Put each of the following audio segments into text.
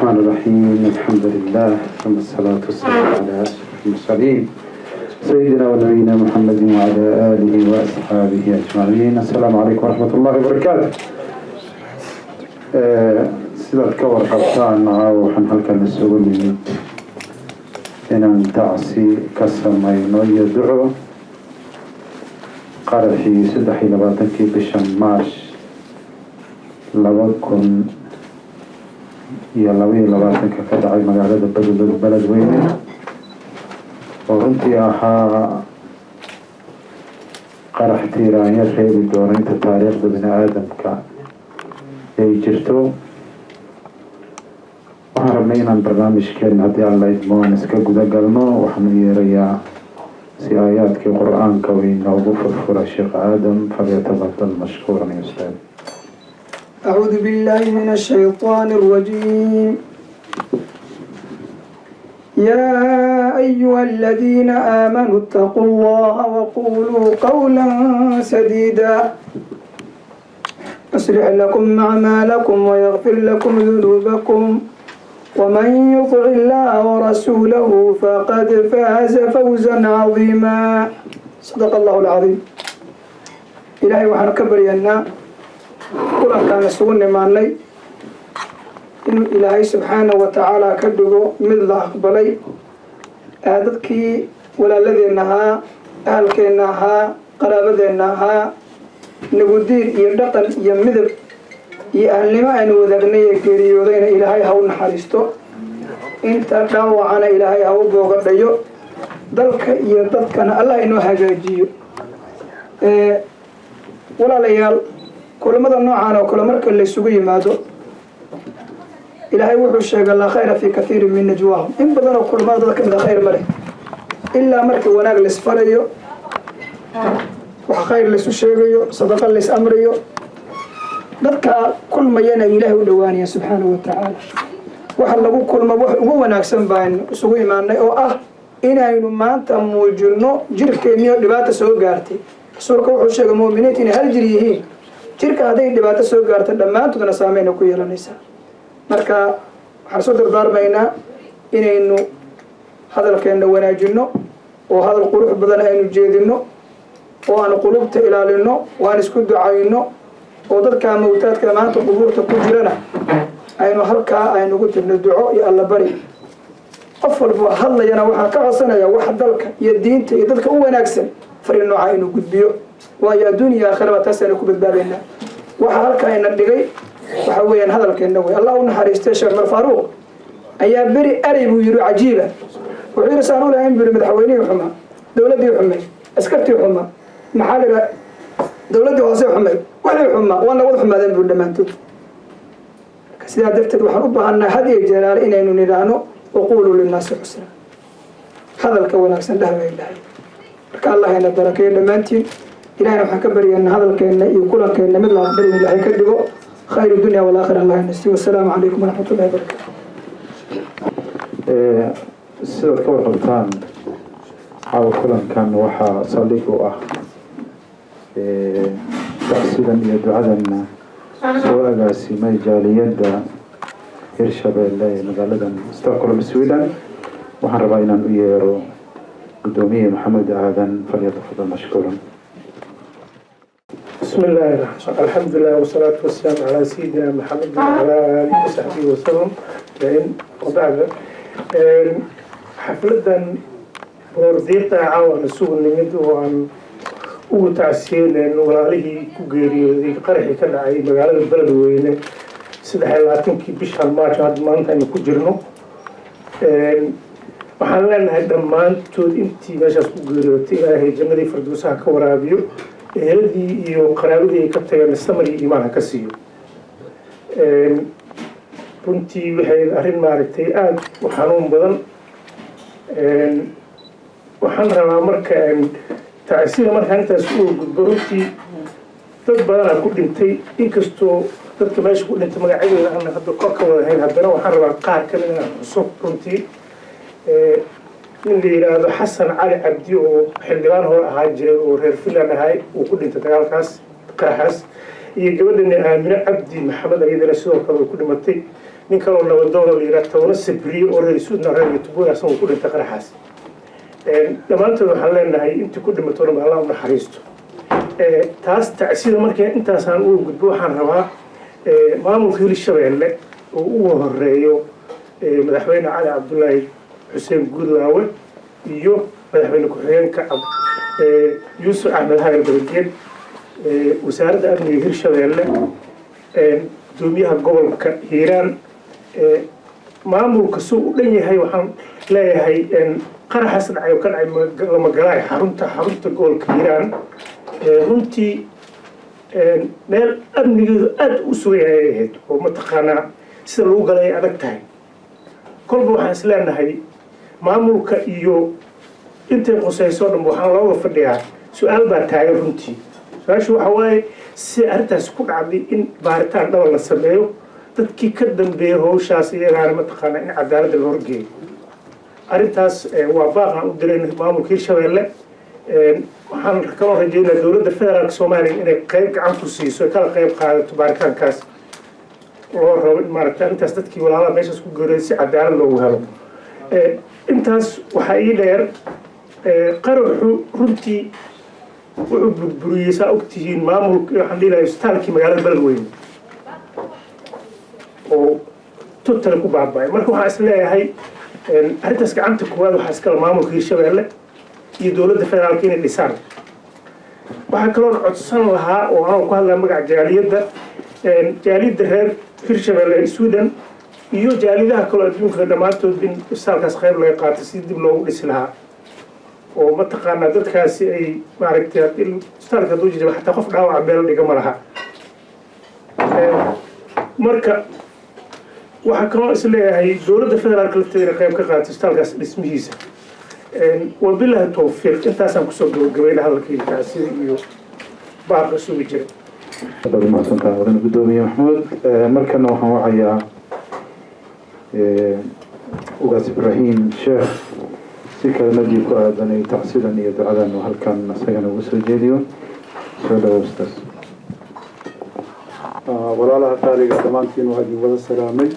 الرحمن الرحيم، الحمد لله، ثم الصلاة والسلام على أشرف المرسلين، سيدنا ونبينا محمد وعلى آله وأصحابه أجمعين. السلام عليكم ورحمة الله وبركاته. Sidaad ka warqabtaan, caawa waxaan halkan isugu nimid inaan tacsi ka samayno iyo duco qaraxii 23-kii bisha March 2022-ka ka dhacay magaalada Beledweyne, oo runtii ahaa qarax tiiraanyo reebi doona inta taariikhda bini aadamka ay jirto. Waxaan rabnay inaan barnaamijkeena, haddii Alla idmo, aan iska guda galno. Waxaan u yeerayaa si aayaadkii Qur-aanka uu inoogu furfura Sheekh Aadam. فليتفضل مشكورا يا أستاذ. أعوذ بالله من الشيطان الرجيم. يا أيها الذين آمنوا اتقوا الله وقولوا قولا سديدا يصلح لكم أعمالكم ويغفر لكم ذنوبكم، ومن يطع الله ورسوله فقد فاز فوزا عظيما. صدق الله العظيم. إلهي waxaan ka baryanaa kulankaan isugu nimaanay inuu Ilaahay subxaanahu wa tacaala ka dhigo mid la aqbalay. Dadkii walaaladeenna ahaa, ahalkeenna ahaa, qaraabadeenna ahaa, nagudiin iyo dhaqan iyo midab iyo ahalnimo aynu wadaagnay ee geeriyoodayna Ilaahay ha u naxariisto. Inta dhaawacana Ilaahay ha u boogadhayo. Dalka iyo dadkana Allah inoo hagaajiyo. Walaalayaal, kulamada noocan oo kale marka laysugu yimaado, Ilaahay wuxuu sheegay: لا خير في كثير من نجواهم. In badan oo kulamada dad kamida khayr ma leh, ilaa markii wanaag laisfarayo, wax khayr laysu sheegayo, sadaqa lays amrayo, dadka kulmayana ay Ilaahay u dhowaanayaan subxaanahu wa tacaala. Waxa lagu kulmo wax ugu wanaagsan baanu isugu imaanay, oo ah inaynu maanta muujino jirkeennii oo dhibaata soo gaartay. Rasuulka wuxuu sheegay mu'miniinta inay hal jir yihiin. Jirka hadday dhibaato soo gaarto, dhammaantoodna saameyna ku yeelanaysaa. Marka waxaan soo dardaarmaynaa inaynu hadalkeenna wanaajino, oo hadal qurux badan aynu jeedino, oo aan qulubta ilaalino, oo aan isku ducayno, oo dadka mawtaadka maanta qubuurta ku jirana aynu halkaa aynugu tirno duco iyo Allabari. Qof walba hadlayana waxaan ka codsanaya wax dalka iyo diinta iyo dadka u wanaagsan fariin nooca inuu gudbiyo, waayo adduun iyo aakhiraba taas aynu ku badbaadaynaa. Waxa halkaa ina dhigay waxa weeyaan hadalkeenna wey. Allah u naxariistay, Sheekh Cumar Faaruuq ayaa beri erey buu yidhi cajiiba. Wuxuu yidhi: "Saan u lahayn," buu yidhi, "madaxweynihii xumaa, dowladdii xumay, askartii xumaa, maxaa la yidhaha, dowladdii hoose xumay, wixii xumaa, waa nagwada xumaadeen," buu dhammaantood. Marka sidaa darteed waxaan u baahanaa had iyo jeeraale inaynu nidhaahno: وقولوا للناس حسنا. Hadalka wanaagsan dhah baa Ilahay. Marka Allah ina barakeeyo dhammaantiin. Ilahayna waxaan ka baryaynaa hadalkeenna iyo kulankeenna mid la aqbalin Ilahay ka dhigo. خير الدنيا والآخرة Allah ina siiyo. Wasalaamu calaykum waraxmat ullahi wabarakatu. Sidaad ka warqabtaan, caawa kulankan waxaa saldhig u ah tacsidan iyo ducadanna soo agaasimay jaaliyadda Hirshabeelle ee magaaladan Stockholm, Sweden. Waxaan rabaa inaan u yeero guddoomiye Maxamed Aadan. فليتفضل مشكورا. بسم الله الرحمن، الحمد لله والصلاة والسلام على سيدنا محمد وعلى آله وصحبه وسلم وبعد. Xafladan baroordiiqa caawa isugu nimid oo aan ugu tacsiyeynayno walaalihii ku geeriyooday qaraxii ka dhacay magaalada Beledweyne 23-kii bishan March hadda maanta aynu ku jirno, waxaan leenahay dhammaantood intii meeshaas ku geeriyootay Ilaahay jannadii firdowsaha ka waraabiyo, eheladii iyo qaraabadii ay ka tageen samar iyo iimaan ha ka siiyo. Runtii waxay arrin maaragtay aada u xanuun badan. Waxaan rabaa marka tacsida markaan intaas u gudbo, runtii dad badanaa ku dhintay. Inkastoo dadka meesha ku dhintay magacyadooda aan hadda kor ka wadahayn, haddana waxaan rabaa qaar kamid inaan xuso. Runtii nin la yidhaahdo Xasan Cali Cabdi oo xildhibaan hore ahaa jiray oo reer Finland ahay uu ku dhintay dagaalkaas, qaraxaas, iyo gabadhani Aamine Cabdi Maxamed, iyadana sidoo kale way ku dhimatay. Nin kaloo nabadoon oo la yidhaha Towna Sabriye oo reer Suudna, reer Göteborg, asaga ku dhintay qaraxaas. Dhammaantood waxaan leenahay intii ku dhimatona Allah u naxariisto. Taas tacsida markii intaasaan uga gudbo, waxaan rabaa maamulka Hirshabeelle oo ugu horeeyo Madaxweyne Cali Cabdulaahi Xuseen Guudlaawe iyo madaxweyne ku-xigeenka Yuusuf Axmed Hagar Dabageed, wasaaradda amniga Hirshabeelle, gudoomiyaha gobolka Hiiraan, maamulka suu u dhan yahay, waxaan leeyahay qaraxaas dhacay oo ka dhacay Lamagalaay, xarunta gobolka Hiiraan, runtii meel amnigeedu aada u sugan yahay ay ahayd oo mataqaanaa sida lagu galay ay adag tahay. Kolba waxaan is leenahay maamulka iyo intay qusayso dhan waxaan looga fadhiyaa su-aal baa taagan runtii. Su-aashu waxa waaye si arrintaas ku dhacday in baaritaan dhaba la sameeyo, dadkii ka dambeeyay howshaas iyagaana mataqaanaa in cadaaladda la horgeeyo. Arrintaas waa baaqaan u diray maamulka Hirshabeelle. Waxaan kaloo rajeynaa dowladda federaalka Soomaaliya inay qayb gacan ku siiso, kala qayb qaadato baaritaankaas loo rabo in maaragta arrintaas dadkii walaalaha meeshaas ku geeriyay si cadaalad loogu helo. Intaas waxaa ii dheer, qaraxu runtii wuxuu burburiyey, saa ogtihiin, maamulka, waxaan dhihi lahaa isbitaalkii magaalada Beledweyne oo total ku baaba'ay. Marka waxaan is leeyahay arrintaas gacanta koowaad waxaa iskale maamulka Hirshabeelle iyo dowladda federaalka inay dhisaan. Waxaa kaloon codsan lahaa oo anoo ku hadlaya magaca jaaliyadda reer Hirshabeelle ee Sweden iyo jaaliyadaha kaloo adduunka dhammaantood in isbitaalkaas qayb laga qaato si dib loogu dhisi lahaa oo mataqaanaa dadkaasi ay maaragtay isbitaalka hadduu jijaba xataa qof dhaawaca meel dhiga ma laha. Marka waxaa kaloo is leeyahay dowladda federaalka lafteeda inay qayb ka qaato isbitaalkaas dhismihiisa. Wabilahi towfiiq, intaasaan kusoo gabagabayna hadalkii tacsida iyo baaqa sugi jira. Aad umahadsantaha, mudan guddoomiye Maxamuud. Markana waxaan wacayaa Ugaas Ibraahim Sheekh si kelmadii ku aadanay tacsidan iyo ducadan uu halkan isagana ugu soo jeediyo. Soo dhawow, ustaas. Walaalaha qaaliga, dhammaantiin waa idin wada salaamay.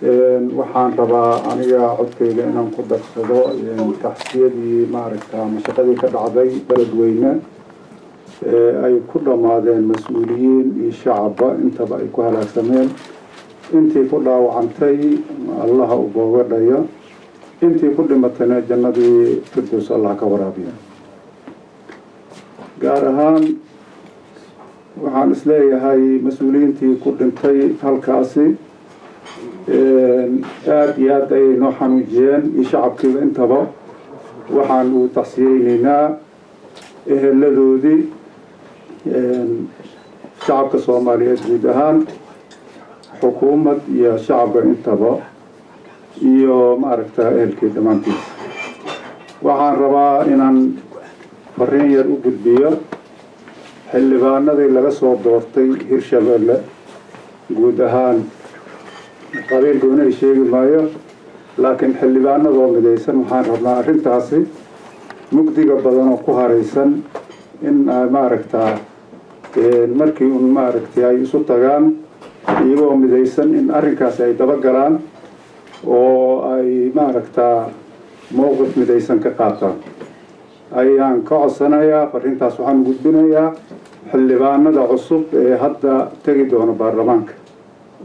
Waxaan rabaa aniga codkayga inaan ku darsado tacsiyadii maaragta mashaqadii ka dhacday Beledweyne ee ay ku dhammaadeen mas-uuliyiin iyo shacabba intaba ay ku halaagsameen. Intii ku dhaawacantay Allaha u boogadhayo, intii ku dhimatayna jannadii Firdows Allah ka waraabiyo. Gaar ahaan waxaan isleeyahay mas-uuliyiintii ku dhintay halkaasi aada iyo aad ayay noo xanuujiyeen iyo shacabkiiba intaba. Waxaan u tacsiyeyneynaa eheladoodii, shacabka Soomaaliyeed guud ahaan, xukuumad iyo shacabka intaba, iyo maaragta ehelkii dhammaantiis. Waxaan rabaa inaan fariin yar u gudbiyo xildhibaanadii laga soo doortay Hirshabeelle guud ahaan. Qabiil gooni ay sheegi maayo, laakiin xildhibaanadoo midaysan waxaan rabnaa arrintaasi mugdiga badan oo ku haraysan in maaragtaa markii un maaragtay ay isu tagaan iyagoo midaysan in arrinkaasi ay dabagalaan oo ay maaragtaa mowqif midaysan ka qaataan ayaan ka codsanayaa. Fariintaas waxaan gudbinayaa xildhibaanada cusub ee hadda tegi doona baarlamaanka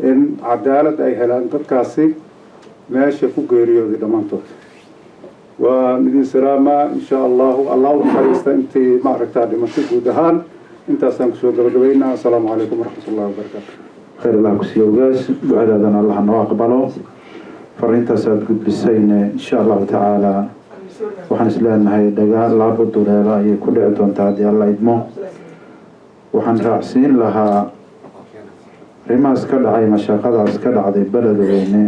in cadaalad ay helaan dadkaasi meesha ku geeriyooday dhammaantood. Waan idin salaamaa. Insha Allahu Allah u naxariista intii maaragtaa dhimatay guud ahaan. Intaasaan kusoo gabagabaynaa. Assalaamu calaykum waraxmat ullahi wabarakaatu. Khayr Allah ku siiyo, ogaas. Ducadaadana Allah noo aqbalo. Fariintaas aada gudbisayne insha Allahu tacaala waxaan is leenahay dhaga laabo duleelo ayay ku dhici doontaa haddii Alla idmo. Waxaan raacsiin lahaa arrimahaas ka dhacay, mashaqadaas ka dhacday Beledweyne,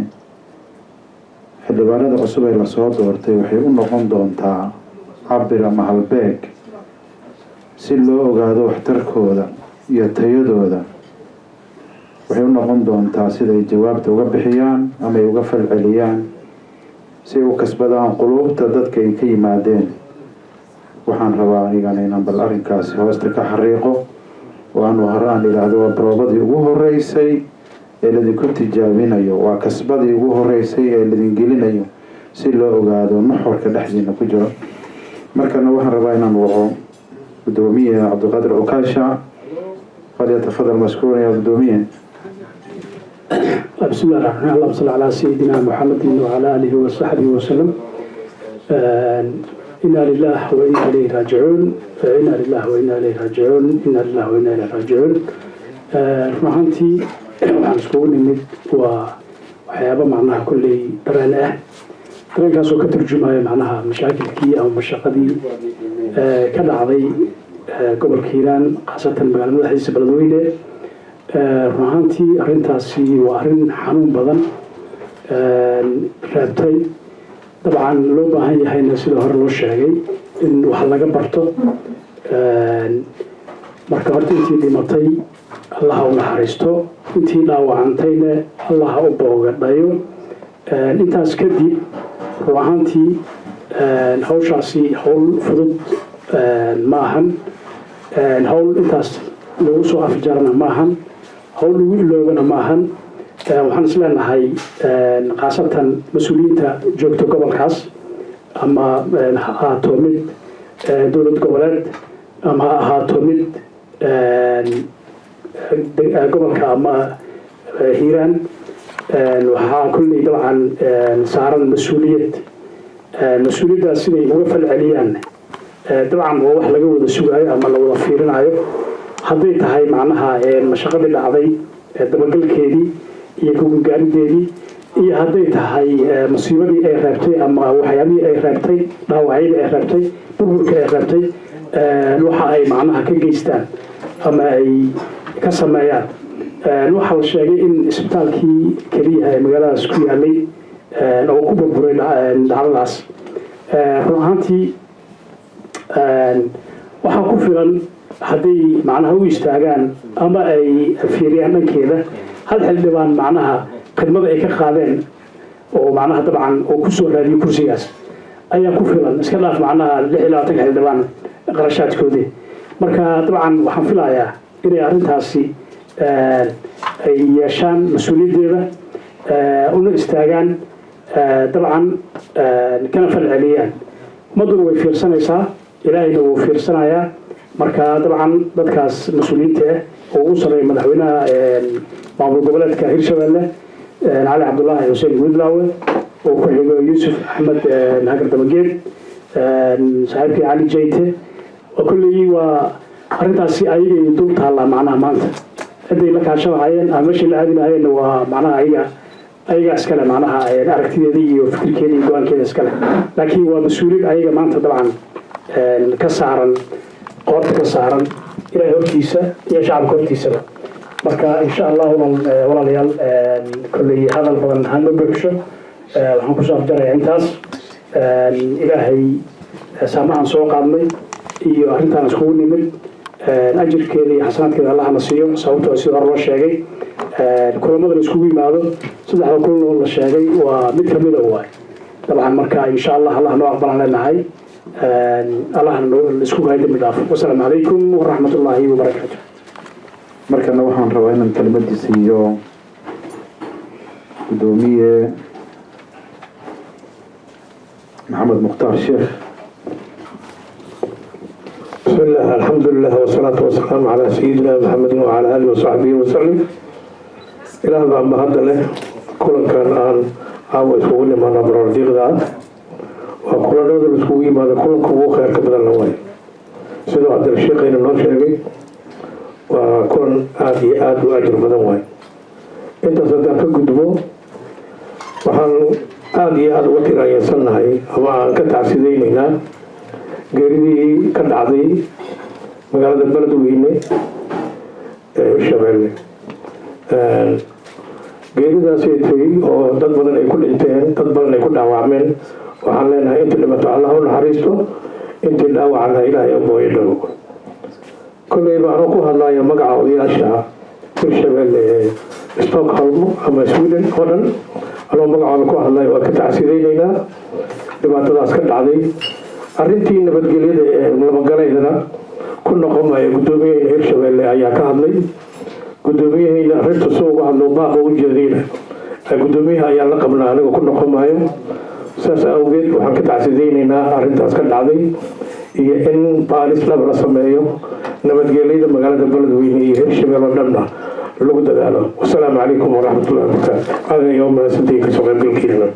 xildhibaanada cusub ee lasoo doortay waxay u noqon doontaa cabir ama halbeeg si loo ogaado waxtarkooda iyo tayadooda. Waxay u noqon doontaa siday jawaabta uga bixiyaan ama ay uga falceliyaan si ay u kasbadaan quluubta dadka ay ka yimaadeen. Waxaan rabaa anigana inaan bal arrinkaasi hoosta ka xariiqo. Oo aanu hore aan idhaahdo, waa baroobadii ugu horeysay ee ladinku tijaabinayo, waa kasbadii ugu horeysay ee ladin gelinayo si loo ogaado nuxurka dhexdiina ku jiro. Markana waxaan rabaa inaan waco gudoomiye Cabdiqaadir Cukaasha. فليتفضل مشكورا يا gudoomiye. بسم الله الرحمن الرحيم، اللهم صل على سيدنا محمد وعلى آله وصحبه وسلم. إنا لله وإنا إليه راجعون، إنا لله وإنا إليه راجعون، إنا لله وإنا إليه راجعون. Run ahaantii waxaan iskugu nimid waa waxyaabo macnaha kolley dareen ah, dareenkaasoo ka turjumaya macnaha mashaakilkii ama mashaqadii ka dhacday gobolka Hiiraan, khaasatan magaalada madaxdiisa Beledweyne. Run ahaantii arrintaasi waa arrin xanuun badan reebtay. Dabcan loo baahan yahayna, sida hore loo sheegay, in wax laga barto. Marka horta intii dhimatay Allaha u naxariisto, intii dhaawacantayna Allaha u boogadhayo. Intaas kadib, run ahaantii hawshaasi hawl fudud ma ahan, hawl intaas lagu soo afjarana ma ahan, hawl lagu iloobana ma ahan. Waxaan is leenahay, khaasatan mas-uuliyiinta joogta gobolkaas, ama ha ahaato mid dowlad goboleed ama ha ahaato mid gobolka ama Hiiraan, waxaa kolley dabcan saaran mas-uuliyad. Mas-uuliyaddaas siday uga falceliyaan dabcan waa wax laga wada sugaayo ama la wada fiirinayo, hadday tahay macnaha mashaqadii dhacday dabagalkeedii iyo ka gungaarideedii, iyo hadday tahay masiibadii ay reebtay ama waxyaabihii ay reebtay, dhaawacyadii ay reebtay, burburka ay reebtay, waxa ay macnaha ka geystaan ama ay ka sameeyaan. Waxaa la sheegay in isbitaalkii keliya ee magaaladaas ku yaalay oo ku burburay dhacdadaas. Run ahaantii waxaa ku filan hadday macnaha u istaagaan ama ay fiiriyaan dhankeeda hal xildhibaan, macnaha khidmada ay ka qaadeen oo macnaha dabcan oo kusoo raadiyay kursigaas ayaa ku filan, iska dhaaf macnaha 26-ka xildhibaan qarashaadkoodii. Marka dabcan waxaan filayaa inay arrintaasi ay yeeshaan mas-uuliyaddeeda, una istaagaan, dabcan kana falceliyaan. Ummadduna way fiirsanaysaa, Ilaahayna wuu fiirsanayaa. Marka dabcan dadkaas mas-uuliyiinta ah oo ugu sarreeya madaxweynaha maamul goboleedka Hirshabelle, Cali Cabdulaahi Xuseen Guudlaawe, oo ku xigo Yuusuf Axmed Hagar Dabageed, saaxiibkii Cali Jayte, kolley waa arrintaasi ayagay dul taallaa. Macnaha maanta ciday la kaashan lahaayeen ama meeshay la aadi lahayeenna waa macnaha ayaga iskale, macnaha aragtideeda iyo fikirkeeda iyo go-aankeeda iskale, laakiin waa mas-uuliyad ayaga maanta dabcan ka saaran, qoorta ka saaran, Ilahay hortiisa iyo shacabka hortiisaba. Marka insha Allah, walaalayaal, kolley hadal badan hama buuxsho. Waxaan kusoo afjaraya intaas. Ilaahay saamahan soo qaadnay iyo arrintaan iskugu nimid ajirkeeda iyo xasanaadkeeda Allahna siiyo, sababtoo sida hore loo sheegay, kulamada la iskugu yimaado, saddexda kulan oo la sheegay, waa mid kamida waay dabcan. Marka insha Allah, Allah noo aqbalan leenahay, Allahna noo isku hay dambi dhaafo. Wasalaamu calaykum waraxmat ullaahi wabarakaatu. Markana waxaan rabaa inaan kelmadii siiyo gudoomiye Maxamed Mukhtaar Sheekh. بسم الله، الحمد لله، والصلاة والسلام على سيدنا محمد وعلى آله وصحبه وسلم. Ilaah baa mahadda leh kulankan aan caawa iskugu nimaana. Baroordiiqda ah waa kulanada la iskugu yimaada kulanka ugu kheyrka badan la waayo. Sidoo Cabdirashiiqayna noo sheegay, waa kulan aada iyo aada u ajir badan waayo. Intaas haddaan ka gudbo, waxaan aada iyo aada uga tiraayeensannahay ama aan ka tacsidaynaynaa geeridii ka dhacday magaalada Beledweyne ee Hirshabeelle. Geeridaasay tegey oo dad badan ay ku dhinteen, dad badan ay ku dhaawacmeen. Waxaan leenahay, intii dhimato Allah u naxariisto, intii dhaawacana Ilaahay u booyo dhago. Kolleyba anoo ku hadlaya magaca odayaasha Hirshabeelle ee Stockholm ama Sweden oo dhan, anoo magacooda ku hadlaya, waa ka tacsidaynaynaa dhibaatadaas ka dhacday. Arrintii nabadgelyada ee labagalaydana Ku noqon maayo, guddoomiyaheyna Hirshabelle ayaa ka hadlay. Guddoomiyaheyna arrinta soo uga hadlo, baaqa u jeedayna guddoomiyaha ayaa la qabnaa. Aniga ku noqon maayo. Saas awgeed waxaan ka tacsidaynaynaa arrintaas ka dhacday iyo in baaris laba la sameeyo, nabadgelyada magaalada Beledweyne iyo Hirshabelle oo dhanna lagu dadaalo. Wasalaamu calaykum waraxmatullahi wabarakaatu. Aad ayaa u mahadsantihiin kasoo qaybgalkiina.